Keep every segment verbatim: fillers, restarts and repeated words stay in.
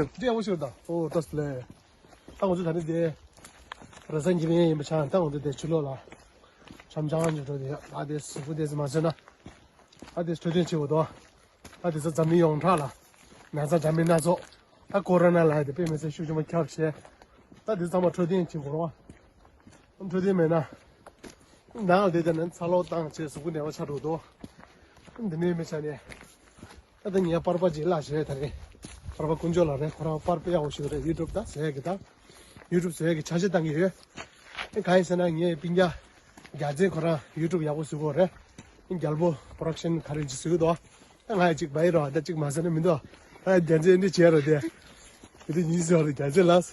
འདི་ཡག་པོ་ཞིག་རེད་ད། ཨོ་ཏོ་སི་ལེ། ད་ང་ཚོ་ད་ནི་དེ་ར་ས་འགྱིབ་ཡན་ཡིན་པ་ཆགས། ད་ང་ཚོ་དེ་ཕྱི་ལོགས་ལ་འཆམ་འཆམ་ཉོ་འགྲོ་དེ། ད་དེ་གཟུགས་པོ་དེ་ཚོ་མ་བཟོས་ན། ད་དེ་འཕྲོད་བསྟེན་བྱེད་དགོས་དོ། ད་དེ་ཚོ་འཛམ་གླིང་ཡོངས་གྲགས་ལ་ན་ཚ་འདྲ་མིན་སྣ་ཚོགས། ད་ཀོ་རོ་ན་ལབ་ཡ་དེ་དཔེ་མི་སྲིད་ཤུགས་ཆེན་པོ་ཁྱབ་བྱས། ད་དེ་ཚང་མ་འཕྲོད་བསྟེན་བྱེད་དགོས་རེད་བ། འཕྲོད་བསྟེན་མེད་ན། ནང་ལ་བསྡད་བསྡད་ན་འཚར་ལོངས་བཏང་བྱས་གཟུགས་པོ་ནད་པ་ཆགས་འགྲོ་འདུག་འདི་ནས་མི་ཆ་ནས། ད་ལྟ་ངའི་པར་པ་ཅིག་བརླགས་བྱས་ད་རེད། པར་པ་དཀོན་མཆོག་ལགས་རེད། ཁོ་རང་པར་པ་ཡག་པོ་ཞིག་རེད། ཡུ་ཊུབ་ད་བཟོ་ཡག་གི་ད། ཡུ་ཊུབ་བཟོ་ཡག་གི་ཆ་ཤས་བཏང་གི་ཡོད། ཨེ་གང་ཡིན་ཟེར་ན་ངའི་སྤུན་ཀྱག་རྒྱལ་མཚན་ཁོ་རང་ཡུ་ཊུབ་ཡག་པོ་བཟོ་གི་ཡོད་རེད། རྒྱལ་པོ་པོ་རོ་ཌག་ཤན་ག་རེ་ཅིག་བཟོ་གི་འདུག་ད་ང་ཡི་ཅིག་བ་ཡི་རོ་ད་ཅིག་མ་ཟེར་ན་མི་འདུག་ད་རྒྱལ་མཚན་འདི་བྱས་རོ་དེ། དེ་དུས་ཉིན་ཟེར་བ་རེད་རྒྱལ་མཚན་ལགས།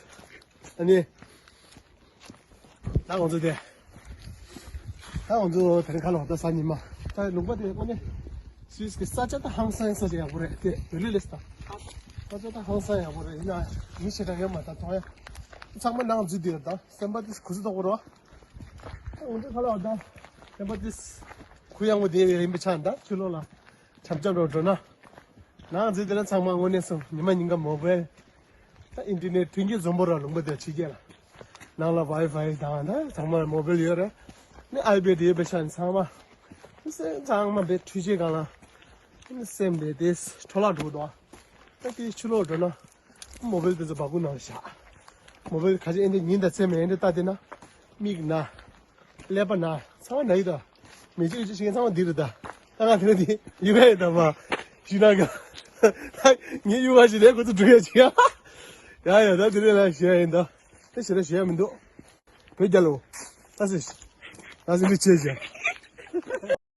ཨ་ནི། ད་ང་ཚོ་དེ། ད་ང་ཚོ་དེ་རིང་ཁ་ལོ་ད་གཟའ་ཉི་མ། ད་ལུང་པ་དེ་དངོས་གནས་སུད་སི་གི་ས་ཆ་ད་ཧང་སང་ས་ཆ་ཡག་པོ་རེད་དེ། བོད་ལུགས་ལས་ད། ས་ཆ་ད་ཧང་སང་ཡག་པོ་རེད། ཡིན་ན་མི་ཞེ་དྲག་ཡོད་མ་ད་མཐོང་ཡ། ཚང་མ་ནང་འཛུལ་དེ་ད་སེམས་པ་དེ་གུ་སུ་དོག་པོ་རོ། ད་ང་ཚོ་ཁ་ལོ་ད་སེམས་པ་དེ་གུ་ཡངས་པོ་དེ་ཡིན་པའི་ཆ་ད་ཕྱི་ལོགས་ལ། འཆམ་འཆམ་རོགས་འགྲོ་ན། ནང་འཛུལ་དེ་ལ་ཚང་མ་དངོས་གནས་སུ་ཉི་མ་ཉིན་ག་མོ་བེལ། ད་ཨིན་ཊར་ནེཊ་མཐུན་རྐྱེན་འཛོམས་པོ་ར་ལུང་པ་དེ་ཕྱི་རྒྱལ་ལ། ནང་ལ་ཝའི་ཕའི་དང་ད་ཚང་མ་མོ་བེལ་ཡོད་རེད། ནི་ཨའི་པེཌ་ཡོད་པའི་ཆ་ནས་ཚང་མ། ནི་སེམས་ཚང་མ་བེད་འཕྲུལ་ཆས་སྒང་ལ། ནི་སེམས་བེད་དེ་འཕྲོ་བརླག་འགྲོ་འདུག་ད་དེ་ཕྱི་ལོགས་འགྲོ་ན། མོ་བེལ་དེ་ཚོ་སྦ་ཁུག་ནང་བཞག་མོ་བེལ་ག་ཅི་ཨེ་འདྲ་ཉིན་དང་མཚན་མོ་ཨེ་འདྲ་ལྟ་དེ་ན། མིག་ན། ཀླད་པ་ན་ཚང་མ་ན་ཡི་ད། མི་གཅིག་གཅིག་བྱེད་མཁན་ཚང་མ་འདི་རེད་ད། ད་ང་དེ་འདི་ཡུ་ག་ཡི་ད་མ། ཞི་ན་ག་ངའི་ཡུ་ག་ཞིག་ལས་ཁོ་ཚོ་འགྲུལ་ཡ་ཅིག་ཡ། ཡ་ཡ་ད་དེ་རེད་ལ་ཞེ་ཡ་ཡིན་ད། དེ་ཞེ་ད་ཞེ་ཡ་མི་འདུག་བོད་རྒྱལ་ལོ། ད་སེ། ད་སེ་འདི་བྱེད་ཅིག